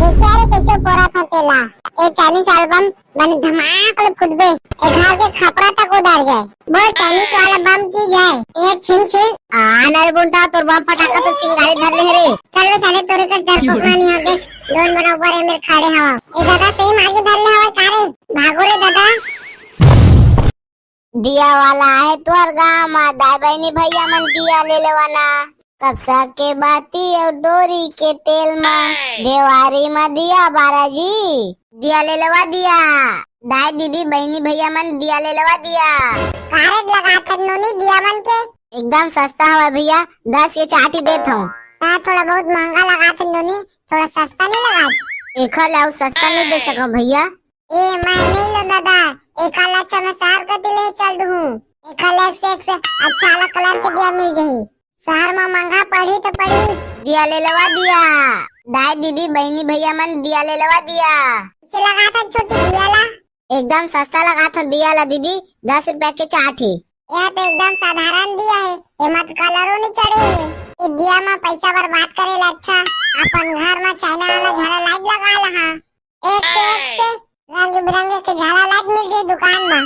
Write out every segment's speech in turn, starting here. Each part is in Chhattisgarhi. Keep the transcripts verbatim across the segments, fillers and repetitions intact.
देखिए रे, कैसे फोड़त हन तेला। ए Chinese वाला बम बने धमाक ले फुटबे, ए घर के खपरा तक उधर जाए। बोल Chinese वाला बम की जय। ए छिन छिन। आ ना रे बुंटा, तोर बम फटाका तो चिंगारी धर ले हे रे। चल रे साले, तोरे कस डरपोक नहीं हो, देख लोन बना ऊपर ए मेर खड़े हवा। ए दादा सही मागे धर ले हवा का रे? भागो रे दादा। दिया वाला आए तोर गाँव मा, दाई बहिनी भैया मन दिया ले लेवा ना। कपसा के बाती अउ डोरी के तेल मा, देवारी मा दिया बारा जी। दिया ले लेवा दिया, दाई दीदी बहिनी भैया मन दिया ले लेवा दिया। का रेट लगात हन नोनी दिया मन के? एकदम सस्ता हवय भैया, दस के चार ठी देत हव। ता थोड़ा बहुत महंगा लगात हन नोनी, थोड़ा सस्ता नहीं लगाच? एखर ले अउ सस्ता नहीं दे सकव भैया। ए, मैं नहीं लो दादा, एका ला अच्छा मैं शहर कती ले चल दूँ। एका ला एक से एक से अच्छा वाला कलर के दिया मिल जही। शहर मा महंगा पड़ी तो पड़ी। दिया ले लेवा दिया, दाई दीदी बहिनी भैया मन दिया ले लेवा दिया। इसे लगा था छोटी दिया ला। एकदम सस्ता लगा था दिया ला दीदी, दस रुपया के चार ठी। यह तो एकदम साधारण दिया है, एमा तो कलरो नहीं चढ़े है। ये दिया मा पैसा बर्बाद करे ला अच्छा, अपन घर मा चाइना वाला झाला लाइट लगा ला हाँ। एक से एक से रंग बिरंगे के झाला लाइट मिल जाई दुकान मा।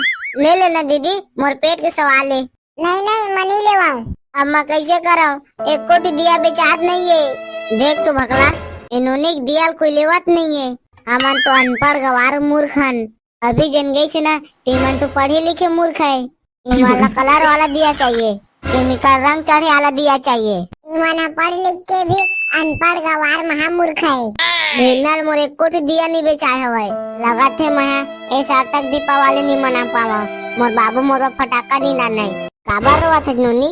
ले लेना दीदी, मोर पेट के सवाल है। नहीं नहीं, मैं नहीं लेवाऊं। अब मैं कैसे कराऊं? एको ठी दिया बेचात नहीं है। देख तो भकला, ए नोनी के दिया ल कोई लेवत नहीं है। हमन तो अनपढ़ गवार मूर्ख हन। अभी जन गई से ना, तेमन तो पढ़े लिखे मूर्ख है। इमन ला कलर वाला दिया चाहिए, केमिकल रंग चढ़े वाला दिया चाहिए। इमन ह पढ़ लिख के भी अनपढ़ गवार महामूर्ख है। बेनल मोर एको ठो दिया नहीं बेचाए हवय। लगत हे मैं ए साल तक दीपावली नहीं मना पावा। मोर बाबू मोर बर फटाका नहीं लानय। काबर रोवत हे नोनी?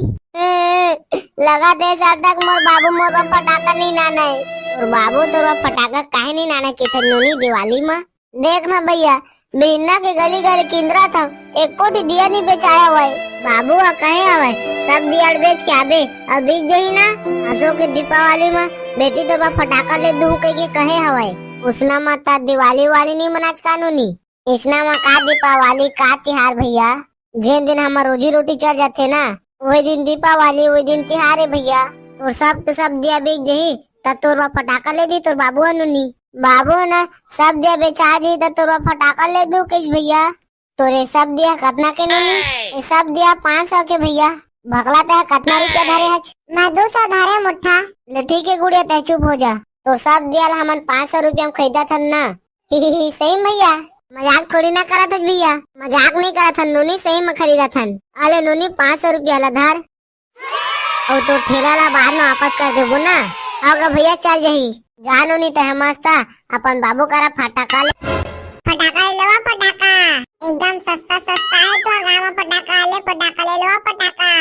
लगत हे ए साल तक मोर बाबू मोर बर फटाका नहीं लानय। तोर बाबू तोर बर फटाका काहे नहीं लानय कहिथे नोनी दिवाली मा? देख ना भैया, बिहन्ना के गली गली किंदरत हव, एको ठी दिया नहीं बेचाय हवय। बाबू ह कहे हवय, सब दिया ल बेच के आबे, अब बिक जही ना, आजो के दीपावली म बेटी तोर बर फटाका ले दूहूं कहिके कहे हवय। उसना म त दिवाली वाली नहीं मनाच का नोनी? इसना म का दीपावली, का तिहार भैया? जेन दिन हमर रोजी रोटी चल जाथे ना, वही दिन दीपावली, वही दिन तिहार है भैया। तोर सब के सब दिया बिक जही, त तोर बर फटाका ले दी तोर बाबू ह नोनी। बाबू ह ना, सब दिया बेचा जही, त तोर बर फटाका ले दू कहिस भैया। तोरे सब दिया कतना के नोनी? ए सब दिया पाँच सौ के भैया। भकला तैं कतना रुपया धरे हच? मैं दू सौ धरे मुट्ठा। ले ठीक है गुड़िया, तैं चुप हो जा। तोर सब दिया ल हमन पाँच सौ रुपया म खरीदत हन ना। ही, ही, ही, सही में भैया, मजाक थोड़ी ना करत हस भैया, मजाक नहीं करत हन नोनी, सही में खरीदत हन। अले नोनी, पाँच सौ रुपया ला धर, अउ तो ठेला ला बाद में वापस कर देबो ना। अउ गा भैया, चल जही, जा नोनी, तैं मस्त अपन बाबू करा फटाका ले। फटाका ले लेवा फटाका, एकदम सस्ता सस्ता है तो गाँव में फटाका ले, फटाका ले लेवा फटाका।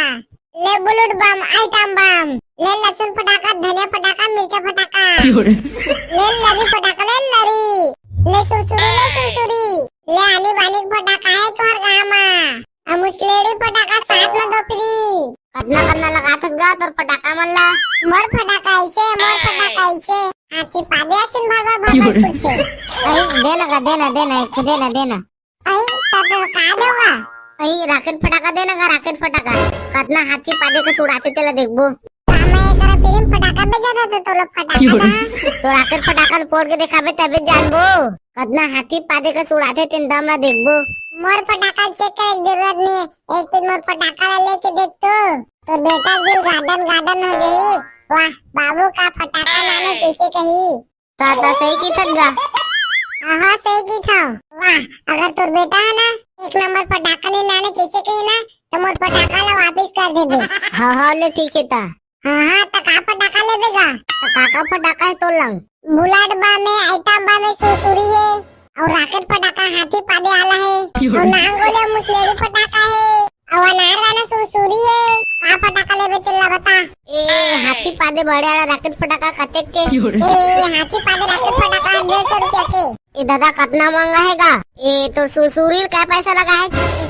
ले bullet बम, item बम, ले लहसुन फटाका, धनिया फटाका, मिर्चा फटाका, ले लरी फटाका, ले लरी, ले सुरसुरी, ले सुरसुरी, ले आनी बानी के फटाका है तोहर गाँव मा। अउ मुसलेड़ी फटाका साथ मा दो free। कतना कतना लगाथस गा तोर फटाका मन ला? मोर फटाका ऐसे, मोर फटाका ऐसे, हाथी पादे अचिन भरवा भरवा फुटथे। अरे दे ना गा, दे ना, दे ना, एक ठे दे ना, दे ना। अई, त तो का देवा? अई, rocket फटाका दे ना गा, rocket फटाका। कतना हाथी पादे कस उड़ाथे तेला देखबो। का मैं एकरा free म फटाका बेचत हंव त तोला फटाका दा? तो rocket फटाका ल फोड़ के देखाबे तबे जानबो। कतना हाथी पादे कस उड़ाथे तेन दम ला देखबो। मोर फटाका ल check करे के जरूरत नहीं है। एक दिन मोर फटाका ला लेके देख तो। तोर बेटा के दिल गादन गादन हो जाही। वाह, बाबू का फटाका लाने कइसे कही। त, त सही कहिथस गा। हाँ, हाँ, सही कहिथंव। वाह, अगर तोर बेटा ह ना एक नंबर फटाका नहीं लाने कइसे कही ना, त मोर फटाका ला वापिस कर देबे। हाँ, हाँ, ले ठीक हे त। हाँ, हाँ, त का फटाका लेबे गा? त का का फटाका हे तोर लंग? bullet बम हे, item बम हे, सुरसुरी हे, अउ rocket फटाका हाथी पादे वाला हे, अउ नांगोले मुसलेड़ी फटाका हे। अउ अनारदाना सुरसुरी हे, का फटाका लेबे तेला बता। ए, हाथी पादे बड़े वाला rocket फटाका कतेक के? ए, हाथी पादे rocket फटाका डेढ़ सौ रुपया के। ए दादा, कतना महंगा हे गा? ए, तोर सुरसुरी ल का पैसा लगा हे?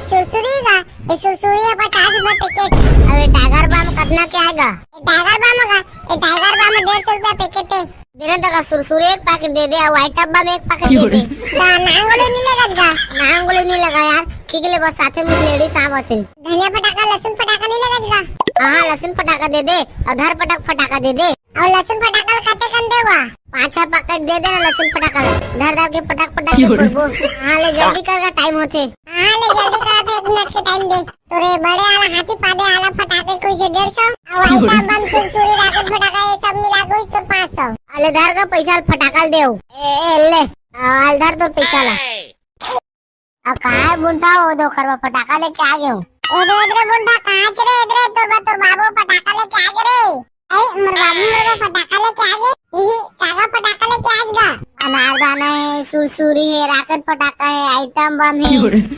सुरसुरी गा? ए, सुरसुरी हे पचास रुपया packet। अबे, tiger बम कतना के आय गा? ए, tiger बम गा? ए, tiger बम डेढ़ सौ रुपया packet हे। दे ना त गा, सुरसुरी एक packet दे दे, अउ item बम एक packet दे दे। त नांगोले नहीं लेगा गा? नांगोले नहीं लेगा यार, ठीक ले बस साथे मुसलेड़ी सांप असिन। धनिया फटाका, लहसुन फटाका नहीं लेगा गा? हाँ, हाँ, लहसुन फटाका दे दे, अउ धर पटक फटाका दे दे। अउ लहसुन फटाका ल कते कन देवा? पाँच छह पैकेट दे देना लहसुन फटाका ल। धर धर के पटक पटक के फोड़बो। हाँ ले जल्दी कर का टाइम होथे। हाँ ले जल्दी कर, एक मिनट के टाइम दे। तोरे बड़े वाला हाथी पादे वाला फटाके कोई से डेढ़ सौ, अउ आइटम बम, छुरछुरी, रॉकेट फटाका ये सब मिला के तोर पाँच सौ। अले धर का पैसा ल फटाका ल देव। ए, ए ले, अ, अल धर तोर पैसा ला। अ, कहाँ है बुंठा? वो दो करवा फटाका लेके आ गए हूँ। एदरे एदरे बुंठा, कहाँ च रे? एदरे तोर बा-, तोर बाबू फटाका लेके आ गए रे। ए, मोर बाबू मोर बा फटाका लेके आ गए। ही, कागा फटाका लेके आज गा? अनारदाना है, सुरसुरी है, रॉकेट फटाका है, आइटम बम है।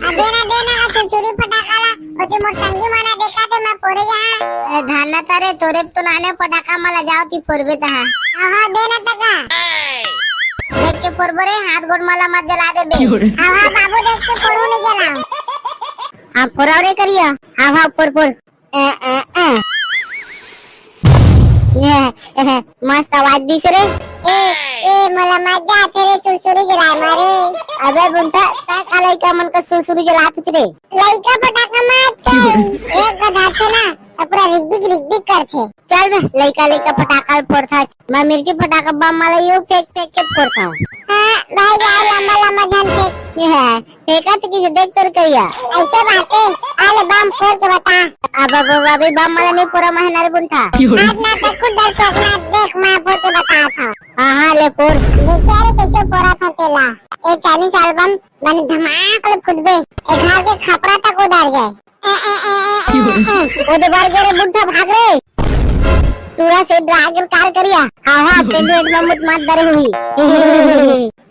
अबे ना दे ना का सुरसुरी फटाका ला, होती मोर संगी मना देखा थे मैं पोरे यहाँ। अरे धान ना तारे, तोरे तो नाने फटाका मला जाओ ती पोरबे तहा। हाँ, हाँ, दे ना तका। देख के पोरबो रे, हाथ गोड़ मला मत जला देबे। हाँ, हाँ, बाबू देख के पोरू नहीं जलाओ। हाँ, पोराव रे करिया। हाँ, हाँ, पोर, पोर। ए, ए, ए। ये, ए, मस्त आवाज दिस रे। ए, ए, मोला मजा आथे रे सुरसुरी जलाए मारे। अबे बुंठा, तै का लइका मन का सुरसुरी जलात रे? लइका फटाका मत कही। एक गधा थे ना, तो पूरा रिगबिग रिगबिग करथे। चल बे, लइका लइका फटाका फोड़था। मैं मिर्ची फटाका बम वाला यो फेंक फेंक के फोड़था। हाँ, भाई यार, लंबा लंबा झन फेंक। ये है, फेंकत किसे देख तोर करिया। ऐसे बातें, आले बम फोड़ के बता। अब, अब, अब, अभी बम वाला नहीं पूरा महीना रे बुंठा। आज ना तक खुद डर पोकना देख मैं फोड़ के बता था। हाँ, हाँ, ले फोड़। देखिए रे कैसे फोड़ा था तेला। ए चाइनीज album माने धमाक ले फुटबे। ए घर के खपरा तक उधर जाए। ए, ए, ए, ए, ए, ए, ए। वो तो बार गे रे बुंठा भाग रे। टूरा से ड्रैगन कार करिया। हाँ, हाँ, पेंडू एट मम्मूत मात दरे हुई।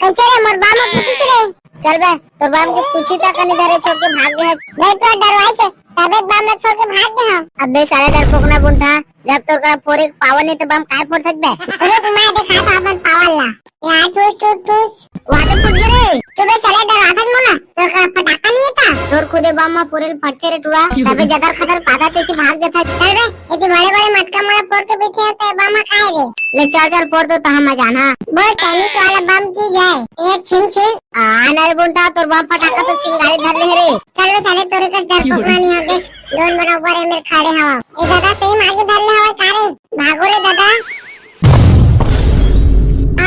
कैसे रे मोर बाम फुटिस रे? चल बे, तोर बाम के पूछी तक नहीं धरे छोड़ के भाग गए। नहीं तो डरवाई से, तबे बाम में छोड़ के भाग गए हम। अबे साले डरपोकना बुंठा, जब तोर करा फोरे के पावर नहीं तो बम काय फोड़ सकबे? रुक मैं दिखा तो अपन पावर ला। यार ठूस ठूस ठूस। वादे फुट गे रे। चुबे साले डराथस मोला। तोर करा फटाका नहीं था? तोर खुदे बम मा फोरे ल फटथे रे टूरा। तबे जदर खदर पादा ते भाग जाथा। चल बे, इतनी बड़े बड़े मटका मोला फोड़ के बैठे हैं तो बम मा काय रे? ले चल चल फोड़ दो तो हम जाना। बोल चाइनीज वाला बम की जय। ये छिन छिन। आ ना रे बुंठा, तोर बम फटाका तो चिंगारी धर ले रे। चल बे साले तोरे कस डरपोकना नहीं हो देख। लोन बना ऊपर है मेरे खड़े हवा। ए दादा सही मागे धर ले हवा का रे? भागो रे दादा।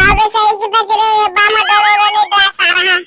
अबे सही की बज रे, बामा डोलो रे, डोला सारा।